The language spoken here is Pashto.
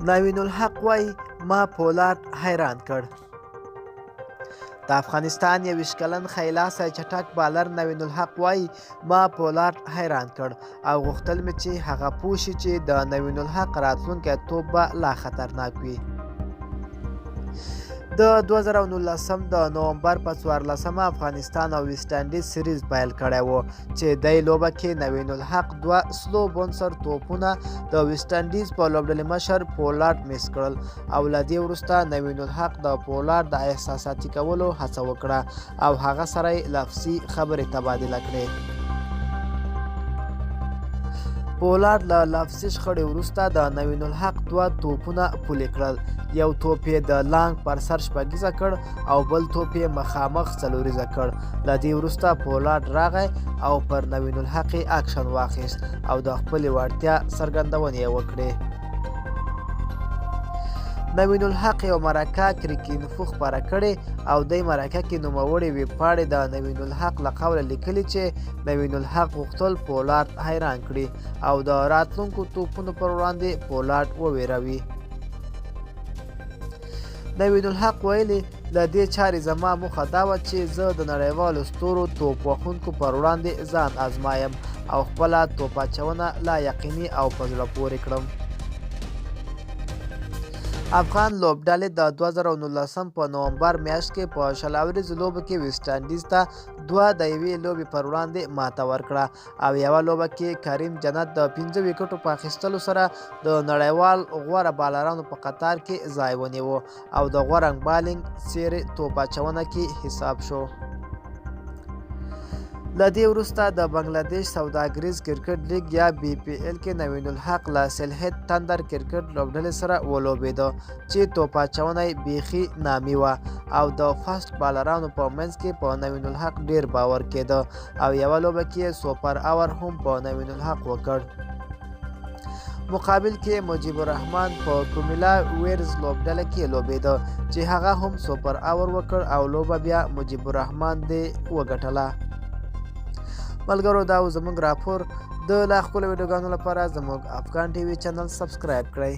نوین الحق وایي ما پولارډ حیران کړ. د افغانستان 21 کلن ښی چټک بالر نوین الحق وایي ما پولارډ حیران کړ او غوښتل مې چې هغه پوه شي چې د نوین الحق راتلونکی توپ به لا خطرناک وي. د 2019 د نومبر په 14 افغانستان او ویسټ انډیز سیریز پیل کړی و چې دی لوبه کې نوین الحق دوه سلو بونسر توپونه د ویسټ انډیز په لوبډلې مشر پولارډ میس کړل او له دې وروسته نوین الحق د پولارډ د احساساتي کولو هڅه وکړه او هغه سره یې لفظي خبرې تبادله کړې. پولارډ له لفظي شخړې وروسته د نوین الحق دوه توپونه پولې کړل، یو توپ یې د لانګ پر سر شپږیزه کړ او بل توپ یې مخامخ څلوریزه کړ. له دې وروسته پولارډ راغی او پر نوین الحق یې اکشن واخیست او د خپلې وړتیا څرګندونې یې وکړې. نوین الحق یو مرکه کریکینفو خپره کړې او دې مرکه کې نوموړې ویبپاڼې د نوین الحق له قوله لیکلي چې نوین الحق غوښتل پولارډ حیران کړي او د راتلونکو توپونو پر وړاندې پولارډ وویروي. نوین الحق ویلي له دې چارې زما موخه دا وه چې زه د نړیوالو ستورو توپ وهونکو پر وړاندې ځان ازمایم او خپله توپ اچونه لا یقیني او په زړه پورې کړم. افغان لوبډلې د 2019 په نومبر میاشت کې په 20 اوریزو لوبو کې ویسټ انډیز ته 2-1 لوبې پر وړاندې ماته ورکړه او یوه لوبه کې کریم جنت د 5 ویکټو په اخیستلو سره د نړیوال غوره بالرانو په قطار کې ځای ونیو او د غوره بالینګ څیرې توپ اچونه کې حساب شو. له دې وروسته د بنګلادیش سوداګریز کرکټ لیګ یا بي پي ایل کې نوین الحق له سلهت تندر کرکټ لوبډلې سره ولوبېده چې توپ اچونه یې بیخي نامي وه او د فاسټ بالرانو په منځ کې په نوین الحق ډیر باور کېده او یوه لوبه کې یې سوپر اور هم په نوین الحق وکړ. مقابل کې مجیب الرحمن په کومیلا ویرز لوبډله کې لوبېده چې هغه هم سوپر اور وکړ او لوبه بیا مجیب الرحمن دې وګټله. ملګرو دا و زموږ راپور. د لا ښکلو ویډیوګانو لپاره زموږ افغان ټي وي چینل سبسکرایب کړئ.